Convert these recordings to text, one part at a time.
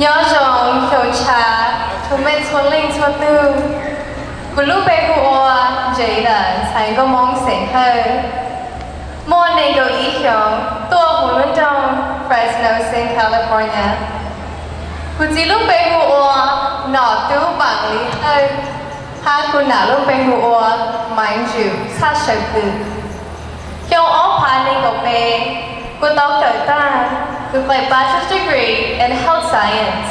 Nyob zoo xyoo tshav, tus mej txhua leej txhua tug. Kuv lub npe hu ua Jada Ntxhais Nkauj Moob xeem Hawj. Muaj nees nkaum ib xyoos, tuaj hu lub nroog Fresno xeev California. Kuv txiv lub npe hu ua Nom Tub Vaam Lis Hawj, hab kuv nam lub npe hu ua Maiv Ntsws Txhaj Sawm Kws. Xyoo ob phav nees nkaum peb, kuv tau kawm tag kuv nqe Bachelor's Degree in Health Science.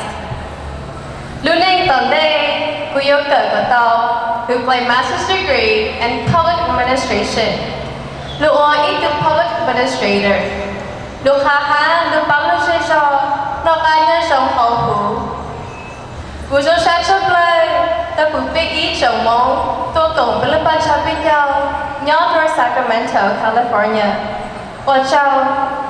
Lub neej tom ntej, kuv yuav kawm kom tau kuv nqe Master's Degree in Public Administration, lug ua ib tug Public Administrator, lug qha hab lug paab lug zej zog noj qab nyob zoo huv huv. Kuv zoo sab tshaj plawg tau kuv peb ib tsoom Moob tuaj koom peb lub paj tsab peb caug nyob North Sacramento, California. Ua tsaug.